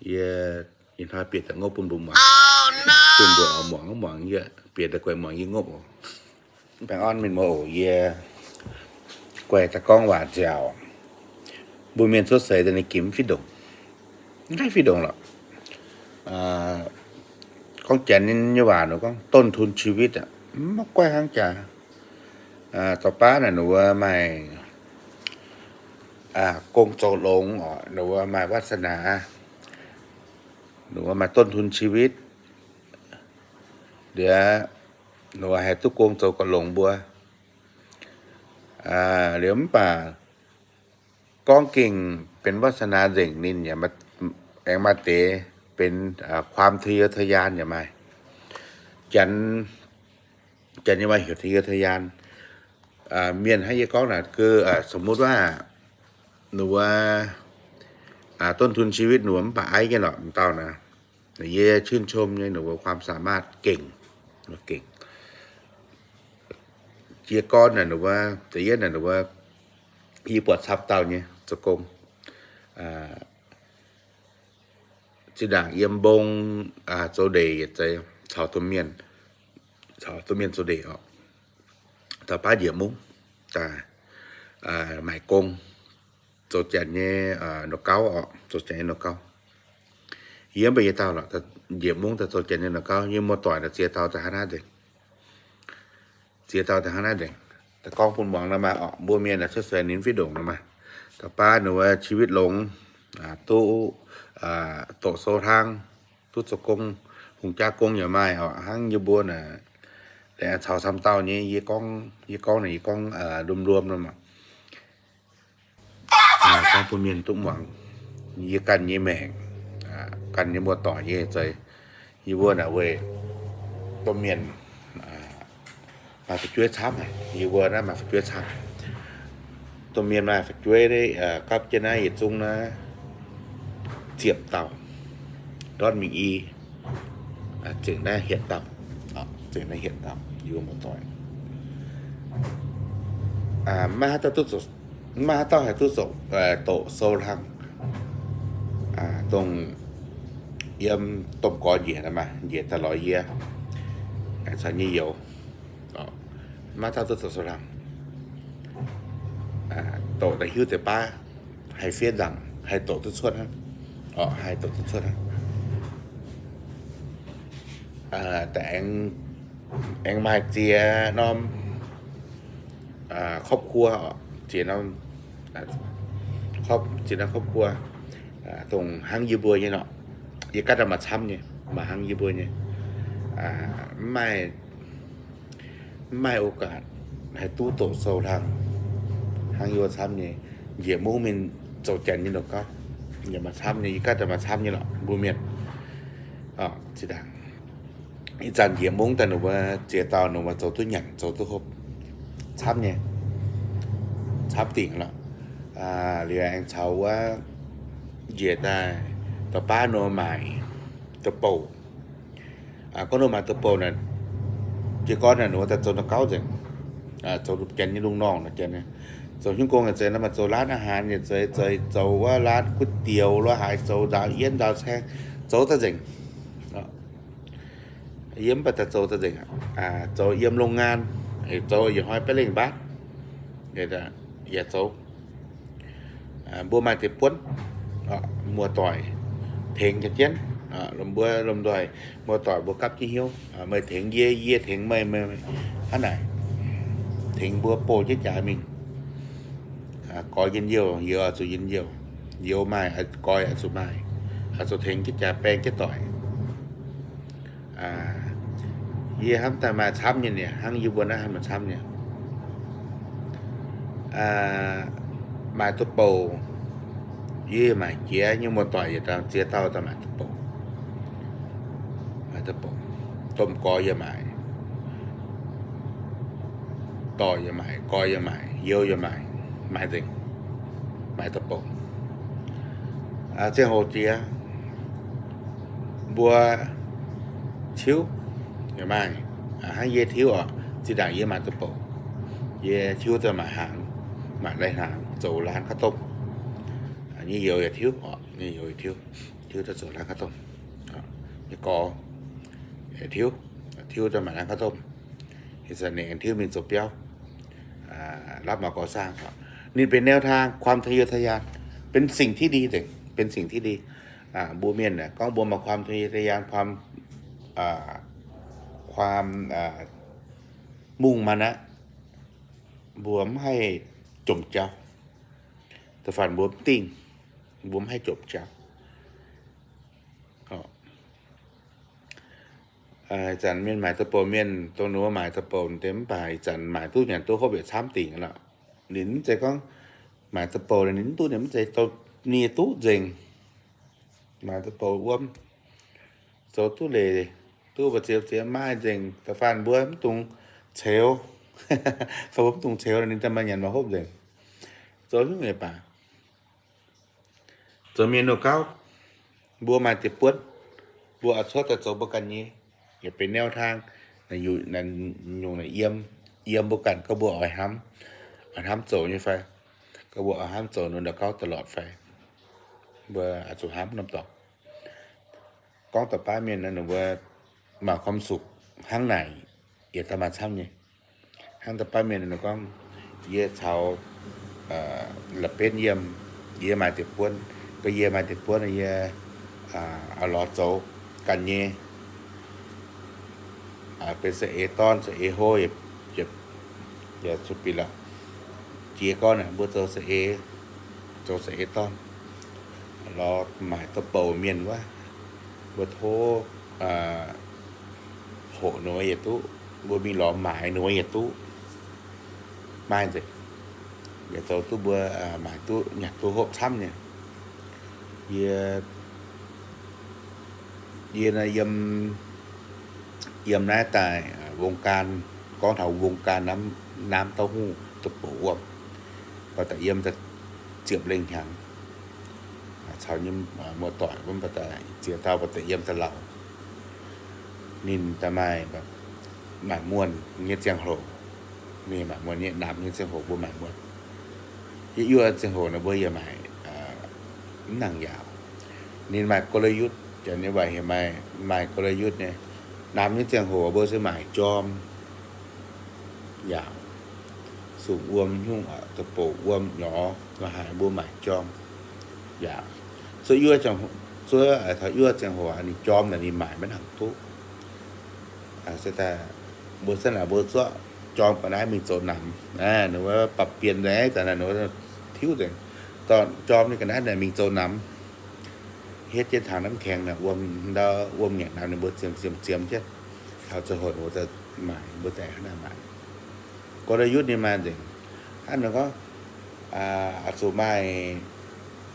Yie ih hnoi bieqc daaih ngopv bun mbuo muangx, bun mbuo muangx muangx yie, bieqc daaih guaix muangx yie ngopv oc. Baengh orn mienh muoz oc, yie guaix daaih gorngv waac nziaauc. Mbuo mienh cuotv seix daaih ninh ginx mv fih ndongc, mv fih ndongc lorqc. Gorngv Janx nyei waac nor gorngv ต้นทุนชีวิต aqv, mv maiv guaiv hnangv jaax. Dauh baav naaic ninh mbuo maaih gong zoux longx oc, ninh mbuo maaih วาสนา, ninh mbuo maaih ต้นทุนชีวิต liuz, ninh mbuo haih duqv gong zoux gauh longx mbuo. Liuz mv baac gorngv gengh benx วาสนา nzengc ninh yaac aengx maaih deix benx ความทะเยอทะยาน yaac maaih. Janx, Janx nyei waac heuc ทะเยอทะยาน. Mienh hnangv yie gorngv naaic, geu, สมมุติว่า ninh mbuo ต้นทุนชีวิต ninh mbuo mv baac aiv nyei lorqc, m'dauh naaic, yie ชื่นชม nyei ninh mbuo ความสามารถ gengh, gengh. Jiez gorn naaic ninh mbuo, da'yietv naaic ninh mbuo, yie buatc camv dauh nyei zoux gong. Zinh ndaangc yiem mbong zoux ndeic yietc zeiz caux domh mienh, caux domh mienh zoux ndeic oc. Dauh baav njiec mungv daaih maaic gong, zoux Janx nyei nor gauv oc, zoux Janx nyei nor gauv. Yie mv baac yietc dauh lorqc, njiec mungv daaih zoux Janx nyei nor gauv, yie muoz-doic naaic ziex dauh daaih hnangv naaiv nzengc. Ziex dauh daaih hnangv naaiv nzengc. Daaih gorngv bun muangx nor maaih oc, mbuo mienh naaic cuotv seix ninh fih ndongc nor maaih. Dauh baav ninh mbuo ชีวิต longx, duqv doqc sou hlang, duqv zoux gong, hungh jaa gong yaac maaih oc. Hnangv yie mbuo naaic, caux camv dauh nyei, yie gorngv, yie gorngv naaic, yie gorngv รวมๆ nor maaih. Gorngv bun mienh duqv muangx, yie ganh nyei maengc, ganh nyei muoz-doic nyei zeix, yie mbuo naaic weic domh mienh maaih fu'jueiv camv haic, yie mbuo naaiv maaih fu'jueiv camv. Domh mienh maaih fu'jueiv gapv jienv naaiv yietc zungv naaiv ziepc dauh, ndortv mingh i, zengc naaiv hietc dauh, zengc naaiv hietc dauh yie mbuo muoz-doic. Maiv haaix dauh duqv zoqc, maiv haaix dauh haih duqv zoqc doqc sou hlang, dongh yiem domh gorx njiec naaiv maah, njiec daaih lorz yie caux nyei youz, maiv haaix dauh duqv zoqc sou hlang. Doqc daaih hiuv deix baav haih fiev nzaangc, haih doqc duqv cuotv hnangv, haih doqc duqv cuotv hnangv. Daaih aengx, aengx maaih ziex norm ครอบครัว, ziex norm, ziex norm ครอบครัว, dongh hnangv yie mbuo nyei nor, yie ganh daaih maaih camv nyei, maaih hnangv yie mbuo nyei, mv maaih, mv maaih โอกาส haih duqv doqc sou hlang hnangv yie mbuo camv nyei. Njiec mungv mingh zoux Janx nyei nor gauv, yaac maaih camv nyei, yie ganh daaih maaih camv nyei lorqc mbuo mienh. Zinh ndaangc ih zanc njiec mungv daaih ninh mbuo ziex dauh ninh mbuo zoux duqv nyanc zoux duqv hopv, camv nyei, camv dingc lorqc. Liuz aengx caux wuov njiec daaih da'baav nor maaic da'bouc. Gorngv nor maaic da'bouc naaic, jiez gorn naaic ninh mbuo daaih zoux nor gauv nzengc, zoux Janx nyei lungh norm nor, Janx zoux hnyouv gong yietc zeiz nor maaih zoux ร้านอาหาร yietc zeiz, zoux wuov ร้านก๋วยเตี๋ยว lo haaix, zoux nzaaux yienv nzaaux caeng, zoux daaih nzengc. Yie mv baac daaih zoux daaih nzengc, zoux yiem โรงงาน, zoux yietc hnoi baeqv lengh mbaatv, yaac zoux. Mbuo maaih deix buonv, muoz-doic tengx jienv, mbuo lomh nzoih muoz-doic mbuo gapv jienv hnyouv, meih tengx yie, yie tengx meih, meih hnangv naaic, tengx mbuo bouh jienv jaax mingh. Goix njien-youh, youz oix zuqc njien-youh, youz maaih, goix oix zuqc maaih, oix zuqc tengx jienv jaax baeng jienv doic. Yie hnamv daaih maaih camv nyei, hnangv yie mbuo naaiv hnamv maaih camv nyei. Maaih da'bouc, yie maaic jiex nyei muoz-doic yietc dauh ziex dauh daaih maaic da'bouc. Domh gorx yie maaic, dorh yie maaic, goix yie maaic, youz yie maaic, maaic nzengc, maaic da'bouc. Ziangh hoc jiex mbuo tiuv yaac maaih, hnangv yie tiuv oc, zinh ndaangc yie maaic da'bouc, yie tiuv daaih maaic hnaangx, maaic lai-hnaangx zoux ร้านข้าวต้ม. Nyei youz yaac tiuv oc, nyei youz yaac tiuv. Tiuv daaih zoux laanh kaav domh nyei gorx, tiuv, tiuv daaih maaic laanh kaav domh, ninh aengx tiuv mingh zoux biauv, รับเหมาก่อสร้าง. Ninh benx แนวทาง ความทะเยอทะยาน, benx สิ่งที่ดี nzengc, benx สิ่งที่ดี. Mbuo mienh gorngv mbuo maaih ความทะเยอทะยาน, ความ ความ มุ่งมานะ, mbuo mv haih jomc jauv. Da'faanh mbuo mv dingh, mbuo mv haih jomc jauv. Ih zanc mienh maaic da'bouc, mienh dongh ninh mbuo maaic da'bouc deix mv baac ih zanc maaic duqv nyanc duqv hopv yietc camv dingc lorqc. Ninh mv zeiz gorngv maaic da'bouc ninh mv duqv, ninh mv zeiz dongh ninh duqv nzengc. Maaic da'bouc wuom, zoux duqv leiz, duqv mbu'ziex ziex maaih nzengc. Da'faanh mbuo mv dungx ceux, da'faanh mbuo mv dungx ceux ninh daaih maaih nyanc maaih hopv nzengc. Zoux nyungc leiz baac zoux mienh nor gauv, mbuo maaih deix buonv, mbuo oix cuotv daaih zoux mbuo ganh nyei, yaac benx แนวทาง, nyungc naaic yiem, yiem mbuo ganh, gorngv mbuo oix hnamv, oix hnamv zoux nyei fai, gorngv mbuo oix hnamv zoux nor ndau gauv da'lorqc fai, mbuo oix zuqc hnamv norm dorngx. Gorngv da'faanh mienh ninh mbuo maaih ความสุข hnangv naaic, yietc daaih maaih camv nyei. Hnangv da'faanh mienh ninh gorngv, yie caux la'benv yiem, yie maaih deix buonv, gorngv yie maaih deix buonv, yie oix lorz zoux ganh nyei, benx za'eix dorn za'eix hlo, yaac zuqc bieqc lorqc. Jiex gorn mbuo zoux za'eix, zoux za'eix dorn, lorz maaic da'bouc mienh wuov, mbuo tov hoqc ninh mbuo yietc duqv, mbuo mingh lorz maaic ninh mbuo yietc duqv. Maaih nzengc, yietc zoux duqv mbuo maaic duqv nyanc duqv hopv camv nyei. Yie, yie naaiv yiem, yiem naaiv daaih วงการ, gorngv taux วงการ น้ำเต้าหู้ da'bouc wuom, mv baac daaih yiem ziepc lengh hnyangx, caux nyei muoz-doic mv baac daaih ziex dauh mv baac daaih yiem daaih lauh. Ninh daaih maaih, maaih muonh nyei ziangh hoc, ninh maaih muonh nyei, namx nyei ziangh hoc mbuo maaih muonh. Yie yuoqv ziangh hoc naaic mbuo yaac maaih mv nangc yaauc. Ninh maaih กลยุทธ์, janx nyei waac heuc maaih กลยุทธ์ nyei. Namx nyei ziangh hoc mbuo se maaih jorm yaauc, sung wuom nyungc, da'bouc wuom nyorx, la'haic mbuo maaih jorm yaauc. Zuov yuoqv, zuov taux yuoqv ziangh hoc ninh jorm naaic ninh maaic maiv nangc duqv. Se daaih mbuo za'naaic mbuo zuov jorm ga'naaiv mingh zoux namx, ninh mbuo ปรับเปลี่ยน nzengc, zanc naaic ninh mbuo tiuv nzengc, dorh jorm nyei ga'naaiv naaic mingh zoux namx, hietv jienv ถังน้ำแข็ง naaic wuom, ndau wuom ngaengc namx ninh mbuo ziemx ziemx ziemx jienv, taux ziangh hoc ninh mbuo daaih maaic, mbuo daaih hnangv naaic maaic. กลยุทธ์ ninh maaih nzengc. Hnangv ninh gorngv, oix zuqc maaih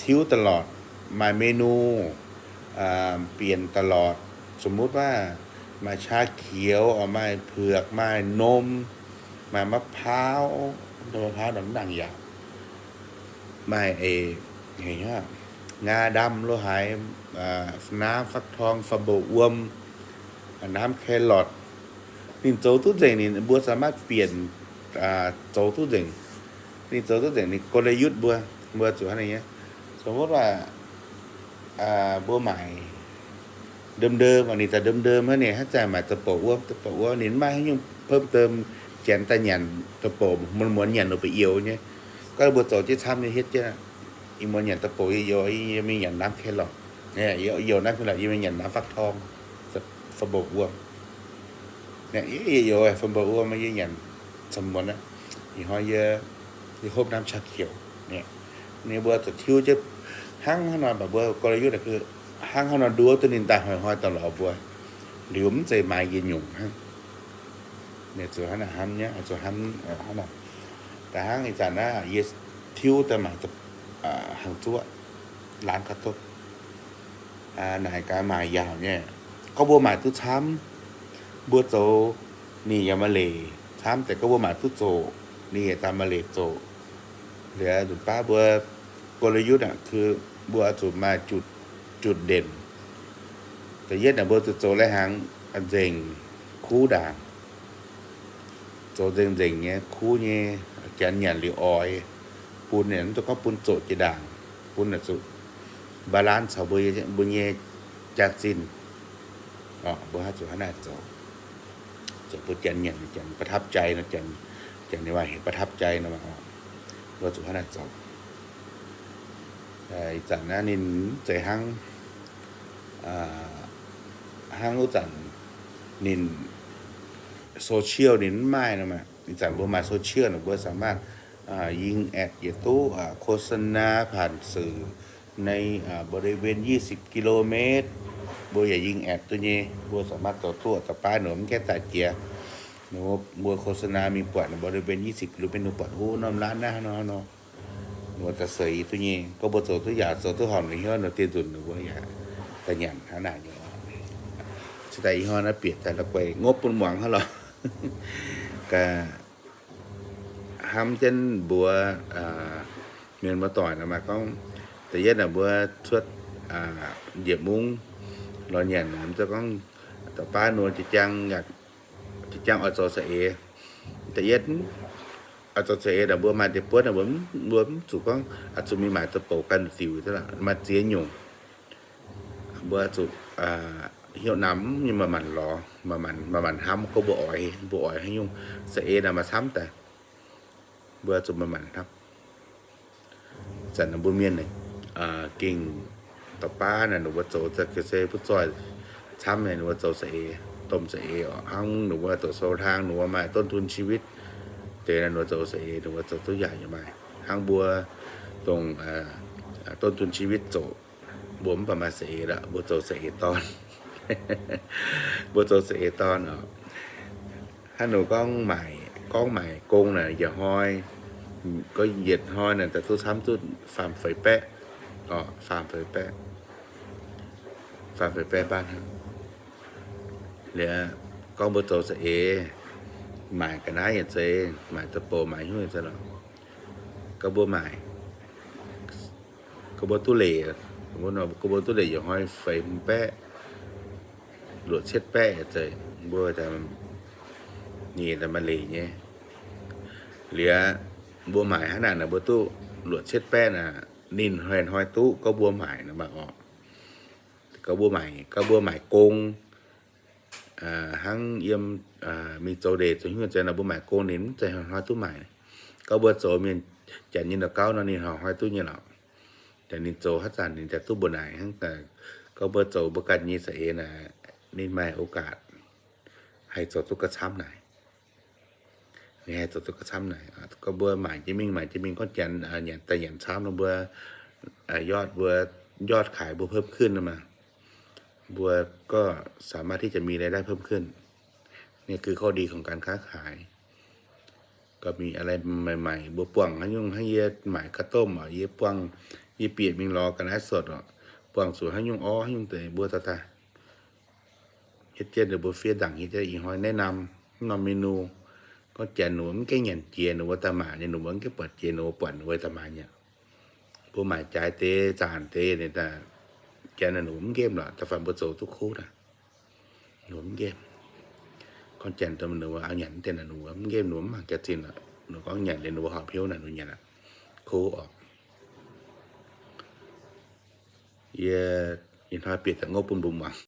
tiuv ตลอด, maaih เมนู เปลี่ยนตลอด. สมมุติว่า maaih ชาเขียว, maaih เผือก, maaih นม, maaih มะพร้าว, มะพร้าว nangc nangc yaac maaih, eix, heuc, งาดำ lo haaix, น้ำฟักทอง fam mboh wuom, น้ำแครอท. Ninh zoux duqv nzengc, ninh mbuo สามารถ เปลี่ยน, zoux duqv nzengc. Ninh zoux duqv nzengc, ninh กลยุทธ์ mbuo, mbuo zuqc hnangv naaiv nyei. สมมุติว่า mbuo maaic ndom-ndom, ninh daaih ndom-ndom hnangv, ninh hnangv zaih maaic da'bouc wuom, da'bouc wuom, ninh mv maaih haaix nyungc เพิ่มเติม, janx daaih nyanc da'bouc muonz-muonz nyanc nor ba'youz nyei. Gorngv mbuo zoux jienv camv nyei hietv jienv, ih muonz nyanc da'bouc yie youz, yie mingh nyanc น้ำแครอท, youz น้ำแครอท, yie mingh nyanc น้ำฟักทอง, fam mboh wuom. Yie youz fam mboh wuom, yie nyanc camv muonz aqv. Ih hnoi yie, yie hopv น้ำชาเขียว. Ninh mbuo zuqc tiuv jienv hnangv haaix nor, mv baac mbuo กลยุทธ์ naaic hnangv haaix nor nduov duqv ninh daaih hnoi-hnoi daaih lorz mbuo, liuz mv zeiz maaiz yietc nyungc hnangv. Ninh zuqc hnangv naaic hnamv nyei, zuqc hnamv hnangv naaic. Da'hnangv ih zanc naaiv yie tiuv daaih maaic hangx zuoqv, laanh kaav topv, naaic gaax maaic yaauc nyei. Gorngv mbuo maaic duqv camv, mbuo zoux, ninh yaac maaih leiz camv deix. Gorngv mbuo maaic duqv zoqc, ninh yaac daaih maaih leiz zoqc. Liuz nzunc baav mbuo กลยุทธ์ aqv, mbuo oix zuqc maaih จุดเด่น. Da'yietv naaic mbuo zuqc zoux lai-hnaangx nzengc, kuv ndaangc, zoux nzengc nzengc nyei, kuv nyei, janx nyanc liuz oix, bun, mv dungx gorngv bun zoqc jiex ndaangc, bun naaic zuqc balance caux mbuo nyei jaax-zinh. Mbuo haih zuqc hnangv naaiv zoux, zoux bun janx nyanc, janx ประทับใจ nor, janx, janx ninh waac heuc ประทับใจ nor, mbuo zuqc hnangv naaiv zoux. Ih zanc naaiv ninh mv zeiz hnangv, hnangv wuov zanc ninh โซเชียล ninh mv maaih nor maah. Ih zanc mbuo maaih โซเชียล nor, mbuo สามารถ ยิงแอด yietc duqv, โฆษณา ผ่านสื่อ ใน บริเวณ ยี่สิบกิโลเมตร mbuo yaac ยิงแอด duqv nyei. Mbuo สามารถ zoux duqv, zoux baav ninh mv gaengh daaih jiex. Ninh mbuo โฆษณา mingh buatc บริเวณ ยี่สิบกิโลเมตร ninh buatc, o, norm ร้าน naaiv nor nor, ninh mbuo daaih seix duqv nyei. Gorngv mbuo zoux duqv yaac zoux duqv horpc ninh hnyouv nor, dieh nzunc ninh mbuo yaac daaih nyanc hnangv naaic nyei. Se daaih ih hnoi naaiv bieqc daaih la'guaih ngopv bun muangx hnangv lorqc. Gaax, hnamv jienv mbuox mienh muoz-doic nor maaih gorngv, da'yietv naaic mbuo cuotv njiec mungv lorz nyanc naaic, mv zeiz gorngv da'baav nor jiex jang, jiex jang oix zoux za'eix. Da'yietv, oix zoux za'eix naaic mbuo maaih deix buonv naaic, mbuo mv zuqc gorngv oix zuqc mingh maaic zoux bouc ganh diuc, maaih ziex nyungc. Mbuo zuqc hiuv namx nyei, maaih maanc lorz, maaih maanc hnamv gorngv mbuo oix, mbuo oix haaix nyungc za'eix naaic maaih camv daaih. Mbuo zuqc maaih maanc hnamv. Zanc naaic mbuo mienh gengh da'baav naaic ninh mbuo zoux za'gengh se butv zoih camv nyei, ninh mbuo zoux za'eix, domh za'eix oc. Hnangv ninh mbuo doqc sou hlang, ninh mbuo maaih ต้นทุนชีวิต deix naaic, ninh mbuo zoux za'eix, ninh mbuo zoux duqv yaac maaih. Hnangv mbuo dongh ต้นทุนชีวิต zoqc, mbuo mv baac maaih za'eix lorqc, mbuo zoux za'eix dorn. Mbuo zoux za'eix dorn oc. Hnangv ninh gorngv maaic, gorngv maaic gong naaic, yietc hnoi, gorngv yietc hnoi naaic daaih duqv camv duqv faam feix baeqv oc, faam feix baeqv, faam feix baeqv mbaanv hnangv. Liuz gorngv mbuo zoux za'eix, maaic ga'naaiv yietc zeiz, maaic da'bouc, maaic hnyouv yietc zeiz lorqc, gorngv mbuo maaic, gorngv mbuo duqv leiz, gorngv mbuo duqv leiz yietc hnoi feix hmz baeqv, luoqc cietv baeqv yietc zeiz, mbuo nyei daaih maaih leiz nyei. Liuz mbuo maaic hnangv naaic naaic, mbuo duqv luoqc cietv baeqv naaic, ninh hnoi-hnoi duqv gorngv mbuo maaic nor maah oc. Gorngv mbuo maaic, gorngv mbuo maaic gong, hnangv yiem mingh zoux ndeic zoux hnyouv zeiz nor, mbuo maaic gong ninh mv zeiz hnoi-hnoi duqv maaic. Gorngv mbuo zoux mienh janx nyei ndau-gauv nor, ninh hnoi-hnoi duqv nyei lorqc. Daaih ninh zoux haaix zanc ninh daaih duqv mbuo naaic hnangv. Gorngv mbuo zoux mbuo ganh nyei za'eix naaic, ninh maaih โอกาส haih zoux duqv ga'camv naaic. Ninh haih zoux duqv ga'camv naaic. Gorngv mbuo maaic jienv mingh, maaic jienv mingh gorngv janx nyanc daaih nyanc camv nor, mbuo ยอด mbuo ยอดขาย mbuo เพิ่มขึ้น nor maah, mbuo ก็สามารถที่จะมีรายได้เพิ่มขึ้น นี่คือข้อดีของการค้าขาย ก็มีอะไรใหม่ๆ mbuo buangh haaix nyungc, hnangv yie maaic ข้าวต้ม oc, yie buangh, yie bieqc mingh lorz ga'naaiv sotv oc, buangh zuqc haaix nyungc orv haaix nyungc deix mbuo daaih daaih hietv jienv ninh mbuo fiev ndaangc hietv jienv ih hnoi แนะนำ norm menu. Gorngv janx ninh mbuo mv gaengh nyanc jiex, ninh mbuo daaih maaic nyei, ninh mbuo mv gaengh buatc jiex, ninh mbuo buatc ninh mbuo daaih maaic nyei. Mbuo maaic jaaix deix, zaanc deix, ninh daaih janx ninh mbuo mv nqemh lorqc. Da'faanh mbuo zoux duqv kuv naaic, ninh mbuo mv nqemh. Gorngv janx dongh ninh mbuo auv nyanc deix naaic, ninh mbuo mv nqemh, ninh mbuo mv mangc jaax-zinh lorqc. Ninh gorngv nyanc liuz ninh mbuo horpc hnyouv naaic, ninh mbuo nyanc aqv, kuv oc. Yie ih hnoi bieqc daaih ngopv bun mbuo muangx.